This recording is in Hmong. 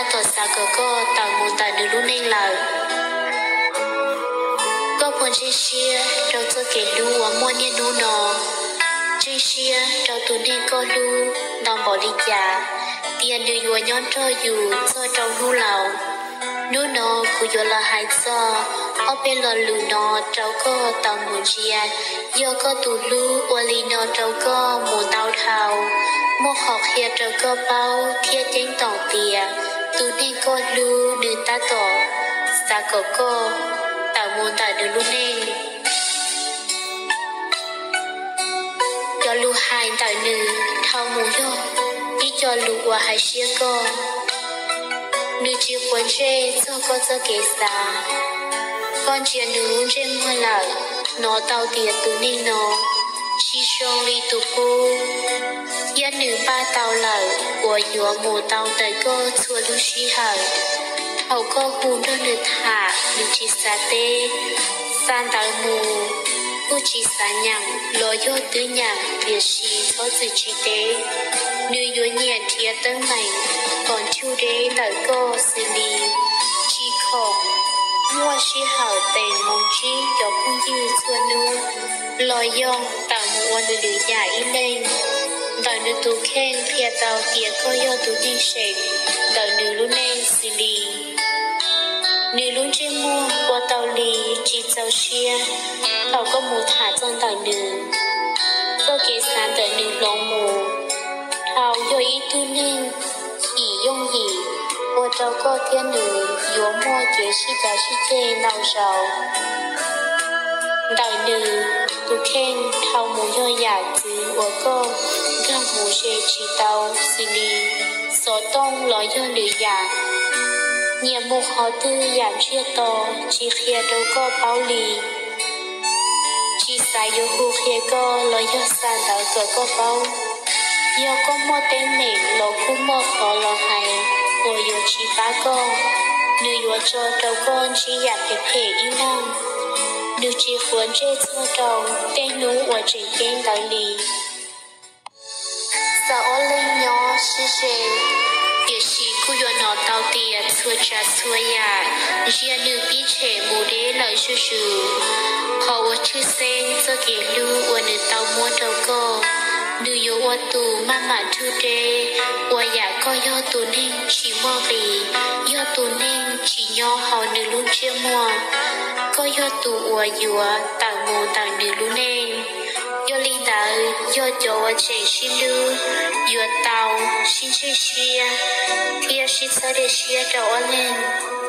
tab tom xav kom koj tawm mus ntawm nws lub neej lawm. Koj puas ntseeg siab rau txoj kev hlub uas muaj niaj hnub no? Ntseeg siab rau tus neeg koj hlub ntau npaum li cas tias nws yuav nyob nrog yus txog rau hnub laus? Hnub no kuv yuav los hais txog ob peb lo lus no rau koj tau mus ntsia. Yog koj tus hlub ua li no rau koj mus ntau dhau, muaj qhov qhia rau koj paub thiab ceeb toom tias tus neeg koj hlub nws tab tom xav kom koj tawm mus ntawm nws lub neej. Cov lus hais ntawm nws dhau mus yog ib co lus uas hais siab koj. Nws tsis quav ntsej txog koj txoj kev xav. Koj ntsia nws lub ntsej muag lawm, hnov tau tias tus neeg no tsis zoo li tus qub, thiab nws npaj tau lawm uas yuav mus tau ntawm koj txhua lub sij hawm. Thaum koj hu nrog nws tham, nws tsis xav teb. Xa ntawv mus, kuj tsis xav nyeem los yog twb nyeem tiam sis txhob txwm tsis teb. Nws yuav nyiam nrhiav teeb meem kom nrug deb ntawm koj xws li tsis khoom, muaj sij hawm teem mus ntsib cov phooj ywg txhua hnub, los yog tawm mus ua nws lwm yam ib leeg. Ntawm nws tus kheej qhia tau tias koj yog tus neeg seem ntawm nws lub neej xws li nws lub ntsej muag ua tau li tsis txaus siab thaum koj mus tham txog ntawm nws. Txoj kev xav ntawm nws hloov mus dhau yog ib tug neeg yim yooj yim, ua rau koj thiab nws yuav muaj kev sib cav sib ceg ntau zaus. Ntawm nws tus kheej dhau mus yog yam txwv uas koj nkag mus ze tsis tau xws li xov tooj los yog lwm yam. Nyiam mus qhov twg yam ntsiag to tsis qhia rau koj paub li. Tsis xav yuav hu qhia koj los yog xa ntawv kom koj paub. Yog koj muaj teeb meem los kuj muaj qhov los hais uas yuav tsis pab koj. Nws yuav tso rau koj ntsib yam phem phem ib leeg. Nws tsis quav ntsej txog rau tej hnub uas tseem ceeb ntawd li. Txawm ob leeg nyob sib ze, tiam sis kuj yuav hnov tau tias txhua tsav txhua yam ntsia nws pib tshem mus deb lawm zuj zus. Qhov uas tshwj xeeb txoj kev hlub uas nws tau muab rau koj, nws yuav ua tus maj mam nrug deb, ua yam koj yog tus neeg tsis muaj nqis, yog tus neeg tsis nyob hauv nws lub ntsiab muag. Koj yog tus uas yuav tawm mus ntawm nws lub neej. Yog li ntawd, yog cov uas tseem sib hlub yuav tau sib ntsej siab thiab sib txhawb dej siab rau ob leeg.